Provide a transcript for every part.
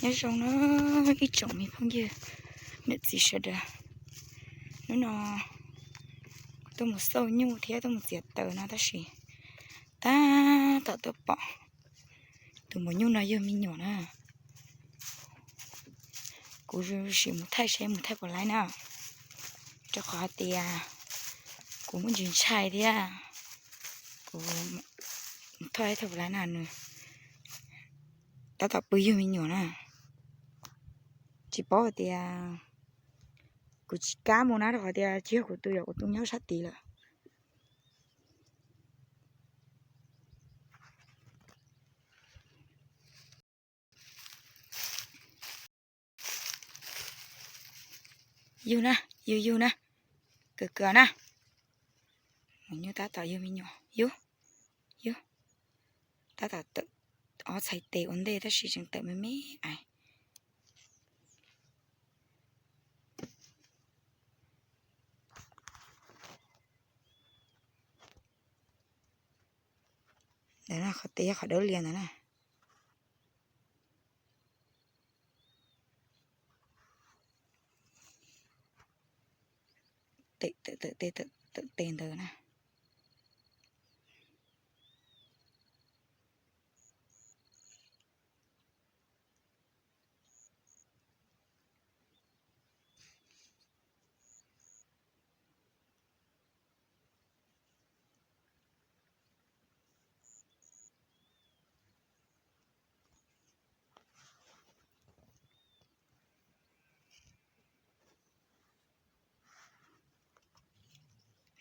Nyob zoo na ib tsoom me phooj ywg niam txiv sawv daws. Hnub no tuaj mus xauj nyuj thiab tuaj mus txiav taws no tab sis tab tom tuaj pom tus maum nyuj no yug me nyuam na. Kuv sim mus thaij seb mus thaij puas laib na, rau qhov hais tias kuv muaj ntsis ntshai thiab. Kuv mus thaij thaij puas laib na, nws tab tom pw yug me nyuam na. Tsis paub hais tias, kuv tsis kam mus na rau qhov tias tsis yog kuv tus, yog kuv tus nyob sab tid lawm. Yug na, yug yug na, kawg kawg na. Maum nyuj tab tom yug me nyuam, yug, yug. Tab tom tawm ob txhais tes ua ntej tab sis tseem tawm me me ais. Ntawm no qhov tes yog qhov dawb lias ntawd na. Tawm tes ntawd na.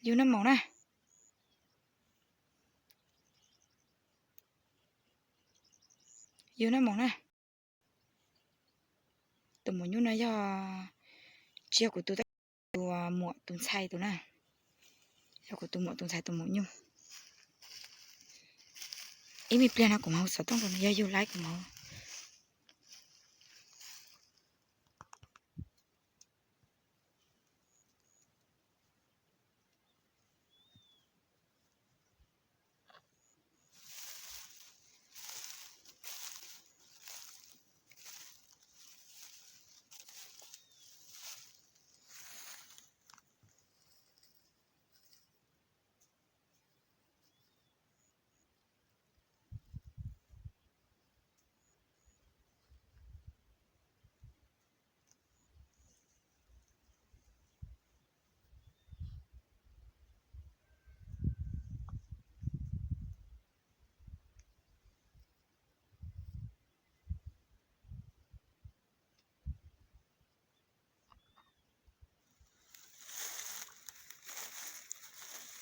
Yug noj mov na. Yug noj mov na. Tus maum nyuj no yog, tsis yog kuv tus, tus muam tus ntxhais tus na. Yog kuv tus muam tus ntxhais tus maum nyuj. Ib me pliag no kuv mam hu xov tooj rau nws, yog yug laib kuv mam hu.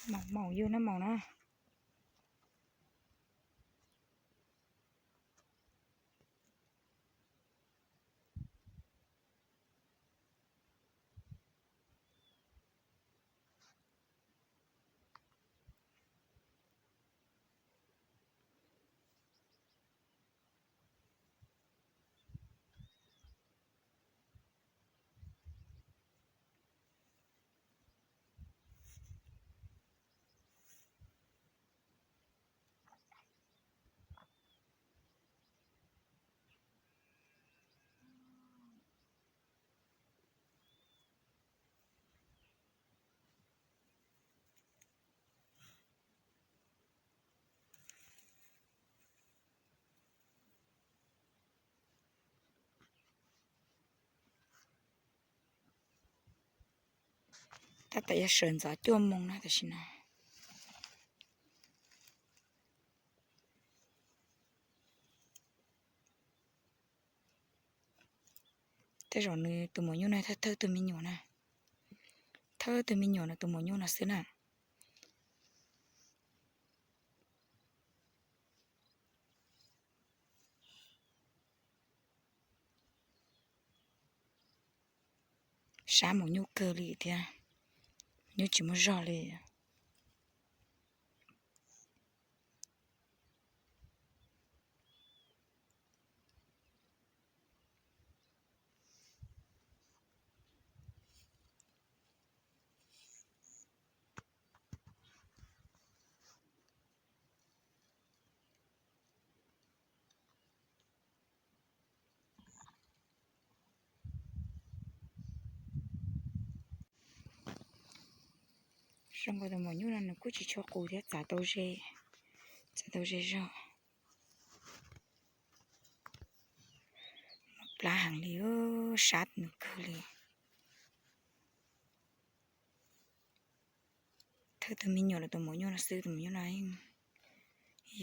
Maum, maum yug noj mov na. Tab tom yuav sawv ntxov cuaj moos na tam sim no. Tej zaum nws tus maum nyuj no thawj, thawj tug me nyuam na. Thawj tug me nyuam no tus maum nyuj no xwb na. Sab maum nyuj kawg li thiab, nyuj tsis muaj zog li. Zoo nkaus tus maum nyuj no nws kuj tsis tshua qus thiab, txav tau ze, txav tau ze zog. Muaj plab heev li, sab nws kawg li. Thawj tus me nyuam los tus maum nyuj no xwb, tus maum nyuj no yeej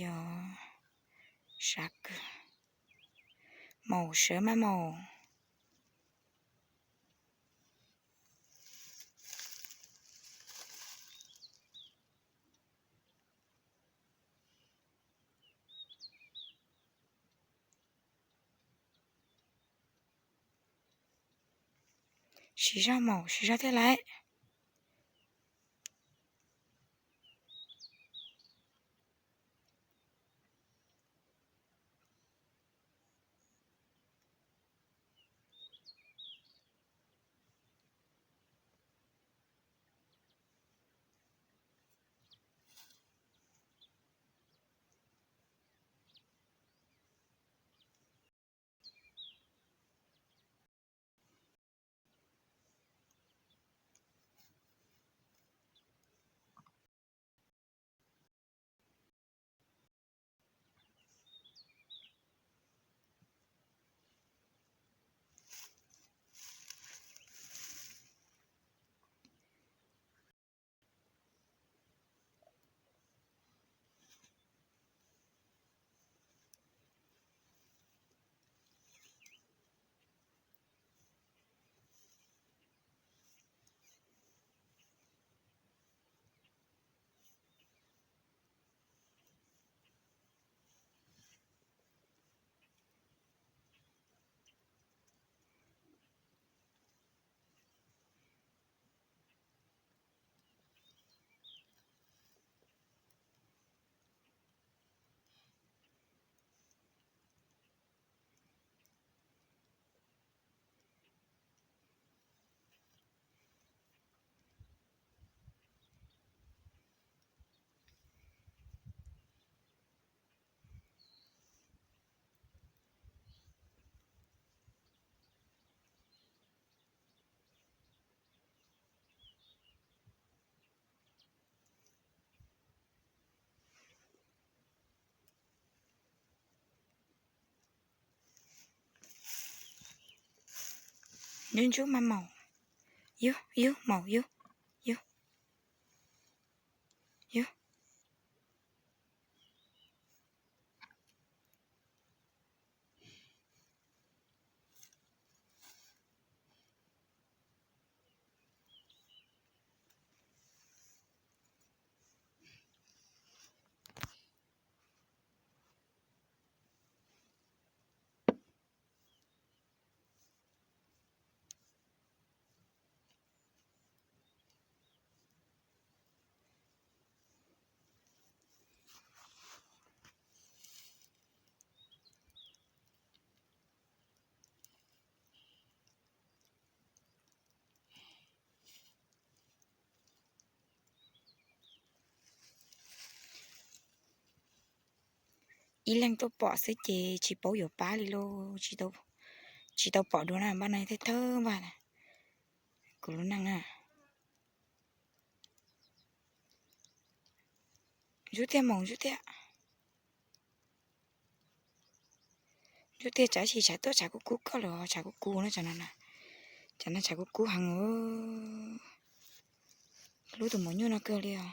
yog sab kawg. Maum sawv mas maum. Siv zog maum, siv zog thiab lauj. Ntsuj ntsuj mas maum. Yug, yug, maum, yug, yug, yug. Ib leeg tuaj pom xwb ces tsis paub yuav pab li lauj, tsis tau pom dua na, npaj no thawj thawj npaj na, kuv lub neej na. Ntsuj tiag maum, ntsuj tiag. Ntsuj tiag, tshav sis tshav tuaj tshav kub kub koj los tshav kub kub na, tshav no, tshav no tshav kub kub heev. Hlub tus maum nyuj no kawg li os.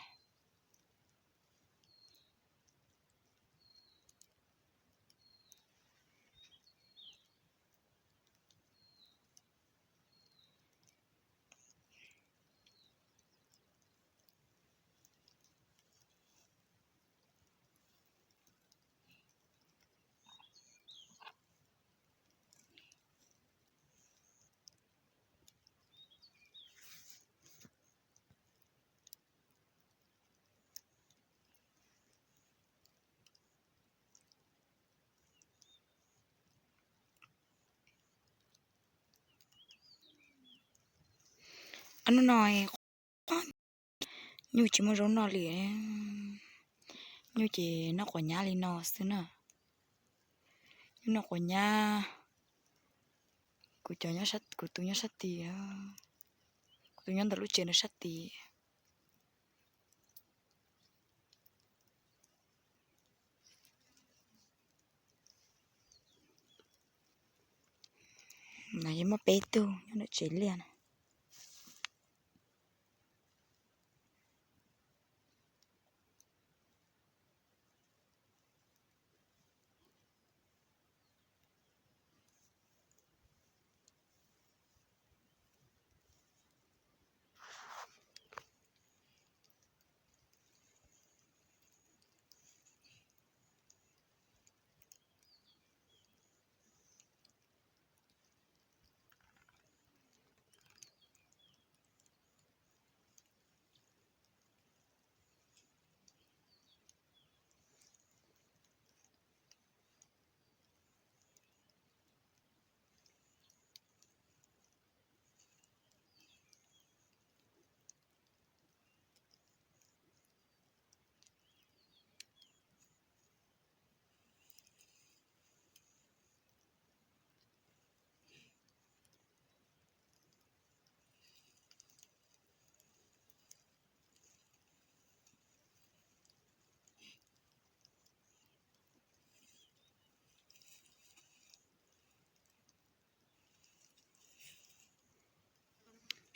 Hnub no nyuj tsis muaj zaub noj li. Nyuj ces noj quav nyab li no xwb na. Nyuj noj quav nyab. Kuv cov, kuv tus nyob sab tid, kuv tus nyob ntawm lub tsev ntawd sab tid. No yeej muaj peb tug nyob ntawm tsev liaj na.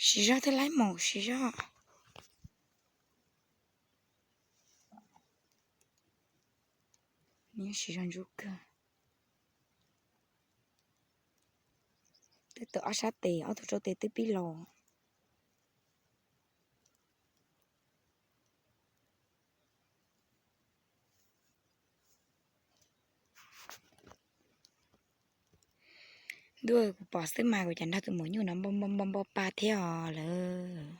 Siv zog thiaj laib mus siv zog. Siv zog ntsuj kawg. Twb tawm ob sab tes, ob tug rau tes twb pib los. Ntuj, kuv pom xwb mas kuv cas nrog tus maum nyuj no npau npau npau npau pa thiab os lawm.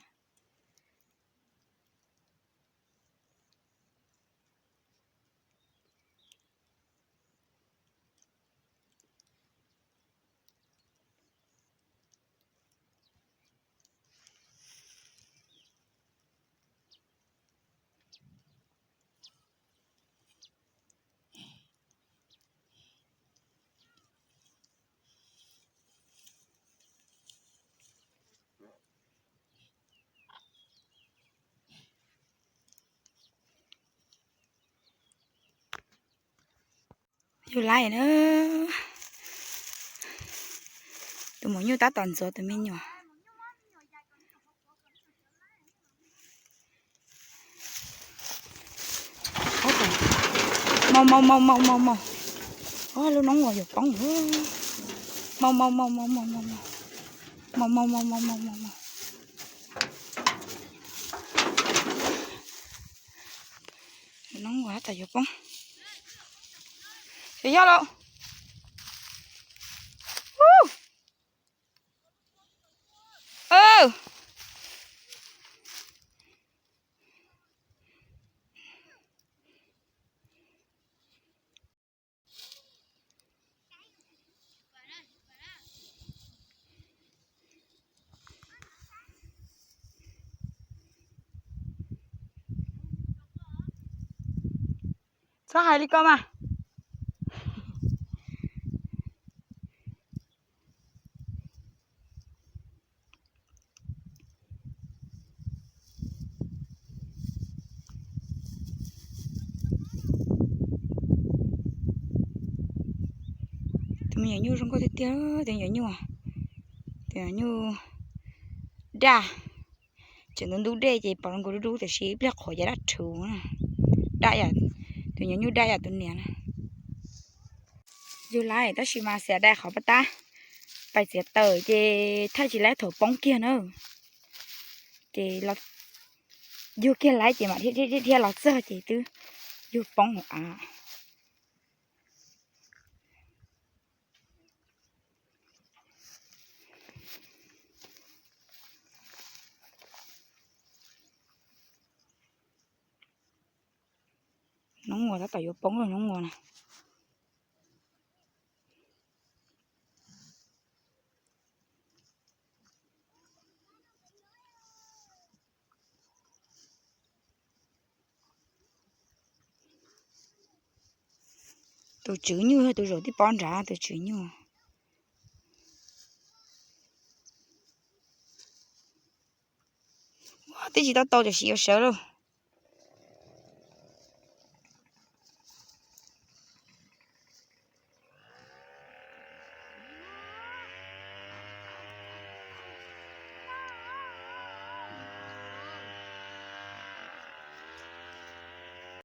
Yus laib na. Tus maum nyuj tab tom ntxuav tus me nyuam. Maus maus maus maus maus maus. Lub noob uas yuav poob. Maus maus maus maus maus maus maus. Maus maus maus maus maus maus maus. Noob uas tab tom yuav poob. Xyov yog lawm. Txhob hais li ko mas. Tus me nyuam nyuj zoo nkauj tiag tiag, tus nyuam nyuj, tus nyuam nyuj daj. Tseem ntub ntub dej ces pom zoo nkauj dub dub tiam sis ib pliag qhuav ces daj rhuv. Daj yam, tus nyuam nyuj daj yam tus niam na. Yus laib tab sis mas xiam dai qhov paj tab pais txiav taws ces thaij tsis laib thaum poob kiag na. Ces yug kiag laib ces mam dhia dhia los txog ces twb yug poob hauv av. Noob uas tab tom yuav poob, noob uas na. Tus tswv nyuj, tus zaum tib pob nrad tus tswv nyuj. Twb tsis tau tau tiam sis yuav sawv lauj.